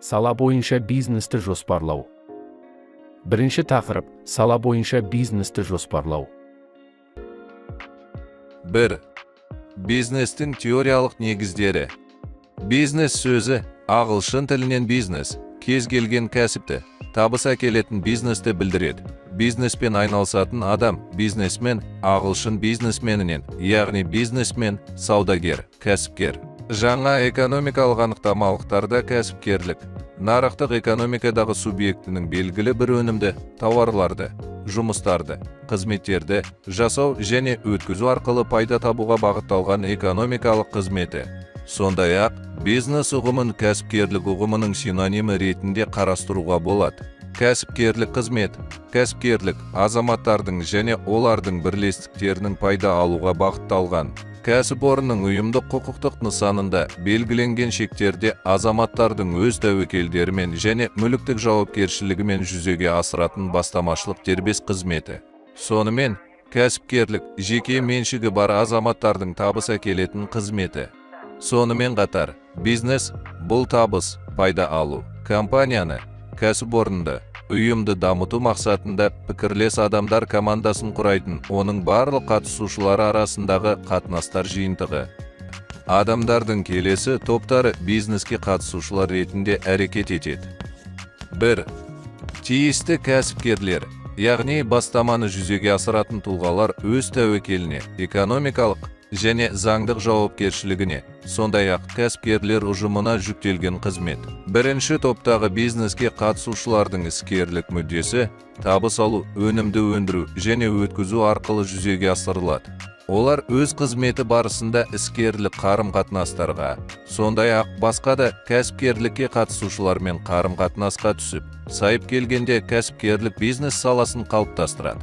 Сала бойынша бизнесті жоспарлау. Бірінші тақырып: сала бойынша бизнесті жоспарлау. 1. Бизнестің теориялық негіздері. Бизнес сөзі ағылшын тілінен бизнес, кез келген кәсіпті, табыс әкелетін бизнесті білдіреді. Бизнеспен айналысатын адам бизнесмен, ағылшын бизнесменінен, яғни бизнесмен, саудагер, кәсіпкер. Жаңа экономикалық анықтамалықтарда кәсіпкерлік нарықтық экономикадағы субъектінің белгілі бір өнімді, тауарларды, жұмыстарды, қызметтерді жасау және өткізу арқылы пайда табуға бағытталған экономикалық қызметі. Сондай-ақ, бизнес ұғымын кәсіпкерлік ұғымының синонимі ретінде қарастыруға болады. Кәсіпкерлік қызмет, кәсіпкерлік азаматтардың және олардың бірлестіктерінің пайда алуға бағытталған кәсіпорынның ұйымдық құқықтық нысанында белгіленген шектерде азаматтардың өз тәуекелдерімен және мүліктік жауапкершілігімен жүзеге асыратын бастамашылық дербес қызметі. Сонымен, кәсіпкерлік жеке меншігі бар азаматтардың табыс әкелетін қызметі. Сонымен қатар, бизнес бұл табыс, пайда алу, компанияны, кәсіпорынды, ұйымды дамыту мақсатында пікірлес адамдар командасын құрайтын оның барлық қатысушылары арасындағы қатынастар жиынтығы. Адамдардың келесі топтары бизнеске қатысушылар ретінде әрекет етеді. 1. Тиісті кәсіпкерлер, яғни бастаманы жүзеге асыратын тұлғалар өз тәуекеліне, экономикалық және заңдық жауапкершілігіне, сондай-ақ кәсіпкерлер ұжымына жүктелген қызмет. Бірінші топтағы бизнеске қатысушылардың іскерлік мүддесі табыс алу, өнімді өндіру және өткізу арқылы жүзеге асырылады. Олар өз қызметі барысында іскерлік қарым-қатынастарға, сондай-ақ басқа да кәсіпкерлікке қатысушылармен қарым-қатынасқа түсіп, сайып келгенде кәсіпкерлік бизнес саласын қалыптастырады.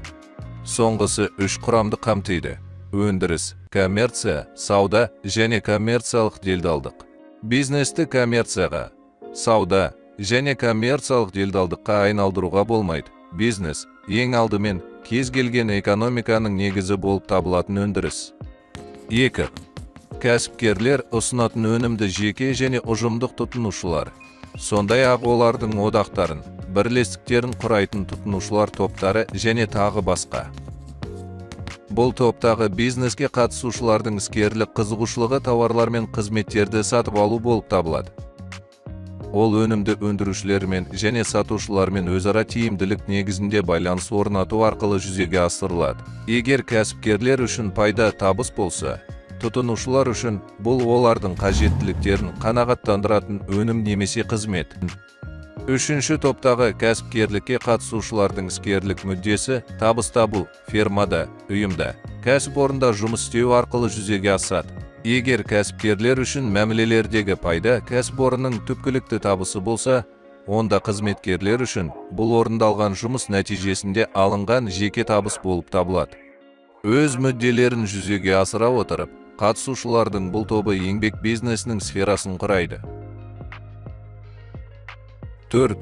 Соңғысы үш құрамды қамтиды: өндіріс, коммерция, сауда және коммерциялық делдалдық. Бизнесті коммерцияға, сауда және коммерциялық делдалдыққа айналдыруға болмайды. Бизнес ең алдымен кез келген экономиканың негізі болып табылатын өндіріс. 2. Кәсіпкерлер ұсынатын өнімді жеке және ұжымдық тұтынушылар, сондай-ақ олардың одақтарын, бірлестіктерін құрайтын тұтынушылар топтары және тағы басқа. Бұл топтағы бизнеске қатысушылардың іскерлік қызығушылығы тауарлар мен қызметтерді сатып алу болып табылады. Ол өнімді өндірушілермен және сатушылармен өзара тиімділік негізінде байланыс орнату арқылы жүзеге асырылады. Егер кәсіпкерлер үшін пайда табыс болса, тұтынушылар үшін бұл олардың қажеттіліктерін қанағаттандыратын өнім немесе қызмет. Үшінші топтағы кәсіпкерлікке қатысушылардың іскерлік мүддесі табыс табу, фирмада, ұйымда, кәсіпорында жұмыс істеу арқылы жүзеге асады. Егер кәсіпкерлер үшін мәмілелердегі пайда кәсіпорынның түпкілікті табысы болса, онда қызметкерлер үшін бұл орындалған жұмыс нәтижесінде алынған жеке табыс болып табылады. Өз мүдделерін жүзеге асыра отырып, қатысушылардың бұл тобы еңбек бизнесінің сферасын құрайды. 4.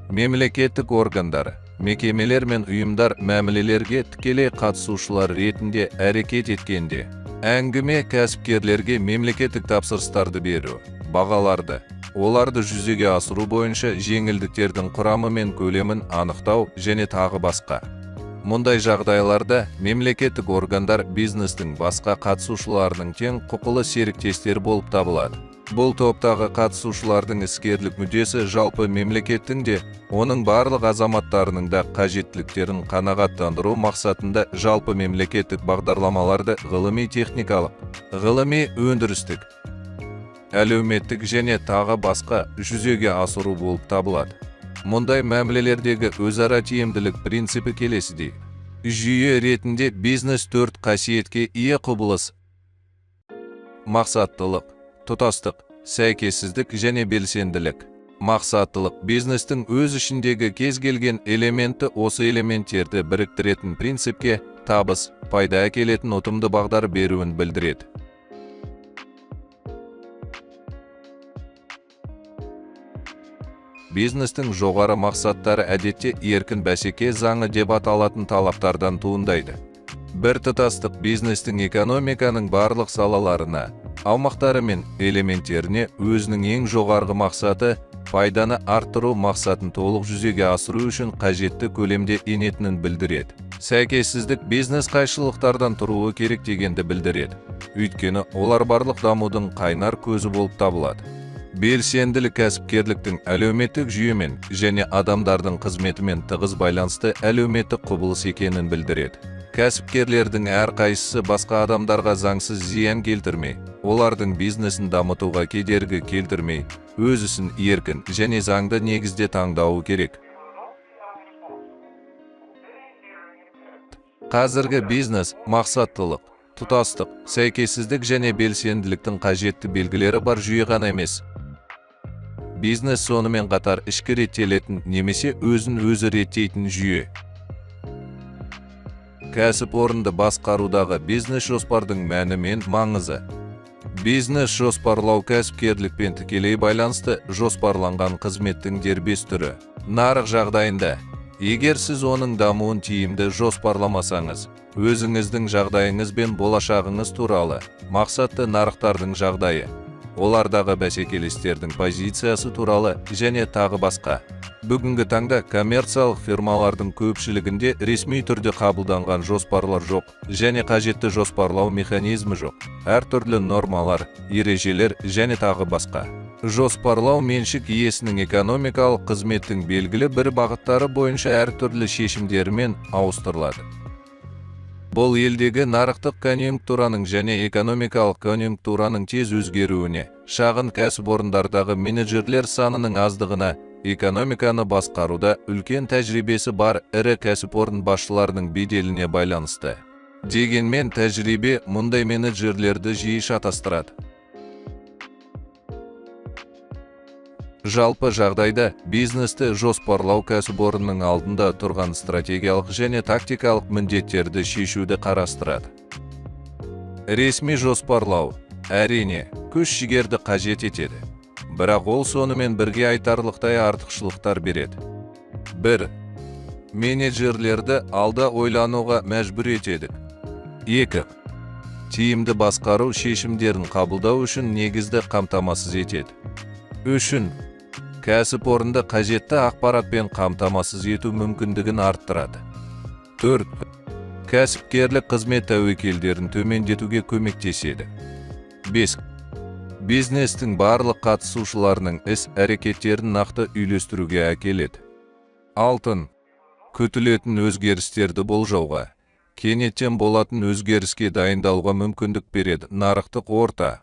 Мемлекеттік органдар, мекемелер мен ұйымдар мәмілелерге тікелей қатысушылар ретінде әрекет еткенде, әңгіме кәсіпкерлерге мемлекеттік тапсырыстарды беру, бағаларды, оларды жүзеге асыру бойынша жеңілдіктердің құрамы мен көлемін анықтау және тағы басқа. Мұндай жағдайларда мемлекеттік органдар бизнестің басқа қатысушыларының тең құқылы серіктестері болып табылады. Бұл топтағы қатысушылардың іскерлік мүддесі жалпы мемлекеттің де, оның барлық азаматтарының да қажеттіліктерін қанағаттандыру мақсатында жалпы мемлекеттік бағдарламаларды ғылыми-техникалық, ғылыми-өндірістік, әлеуметтік және тағы басқа жүзеге асыру болып табылады. Мұндай мәмілелердегі өзара тиімділік принципі келесідей. Жүйе ретінде бизнес төрт қасиетке ие құбылыс: мақсаттылық, тұтастық, сәйкессіздік және белсенділік. Мақсаттылық бизнестің өз ішіндегі кез келген элементті осы элементтерді біріктіретін принципке табыс, пайда әкелетін ұтымды бағдар беруін білдіреді. Бизнестің жоғары мақсаттары әдетте еркін бәсеке заңы деп аталатын талаптардан туындайды. Біртұтастық бизнестің экономиканың барлық салаларына, аумақтары мен элементтеріне өзінің ең жоғарғы мақсаты Пайданы арттыру мақсатын толық жүзеге асыру үшін қажетті көлемде енетінін білдіреді. Сәйкессіздік бизнес қайшылықтардан тұруы керек дегенді білдіреді. Өйткені олар барлық дамудың қайнар көзі болып табылады. Белсенділік кәсіпкерліктің әлеуметтік жүйемен және адамдардың қызметімен тығыз байланысты әлеуметтік құбылыс екенін білдіреді. Кәсіпкерлердің әрқайсысы басқа адамдарға заңсыз зиян келтірмей, олардың бизнесін дамытуға кедергі келтірмей, өз ісін еркін және заңды негізде таңдауы керек. Қазіргі бизнес мақсаттылық, тұтастық, сәйкессіздік және белсенділіктің қажетті белгілері бар жүйе ғана емес. Бизнес сонымен қатар ішкі реттелетін немесе өзін өзі реттейтін жүйе. Кәсіпорынды басқарудағы бизнес жоспардың мәні мен маңызы. Бизнес жоспарлау кәсіпкерлікпен тікелей байланысты жоспарланған қызметтің дербес түрі. Нарық жағдайында, егер сіз оның дамуын тиімді жоспарламасаңыз, өзіңіздің жағдайыңыз бен болашағыңыз туралы мақсатты нарықтардың жағдайы, олардағы бәсекелестердің позициясы туралы және тағы басқа. Бүгінгі таңда коммерциялық фирмалардың көпшілігінде ресми түрде қабылданған жоспарлар жоқ және қажетті жоспарлау механизмі жоқ. Әртүрлі нормалар, ережелер және тағы басқа. Жоспарлау меншік иесінің экономикалық қызметтің белгілі бір бағыттары бойынша әртүрлі шешімдерімен ауыстырылады. Бұл елдегі нарықтық конъюнктураның және экономикалық конъюнктураның тез өзгеруіне, шағын кәсіпорындардағы менеджерлер санының аздығына, экономиканы басқаруда үлкен тәжірибесі бар ірі кәсіпорын басшыларының беделіне байланысты. Дегенмен тәжірибе мұндай менеджерлерді жиі шатастырады. Жалпы жағдайда бизнесті жоспарлау кәсіпорынның алдында тұрған стратегиялық және тактикалық міндеттерді шешуді қарастырады. Ресми жоспарлау, әрине, күш-жігерді қажет етеді. Бірақ ол сонымен бірге айтарлықтай артықшылықтар береді. 1. Менеджерлерді алда ойлануға мәжбүр етеді. 2. Тиімді басқару шешімдерін қабылдау үшін негізді қамтамасыз етеді. 3. Кәсіпорынды қажетті ақпаратпен қамтамасыз ету мүмкіндігін арттырады. 4. Кәсіпкерлік қызмет тәуекелдерін төмендетуге көмектеседі. 5. Бизнестің барлық қатысушыларының іс-әрекеттерін нақты үйлестіруге әкеледі. 6. Күтілетін өзгерістерді болжауға, кенеттен болатын өзгеріске дайындалуға мүмкіндік береді. Нарықтық орта.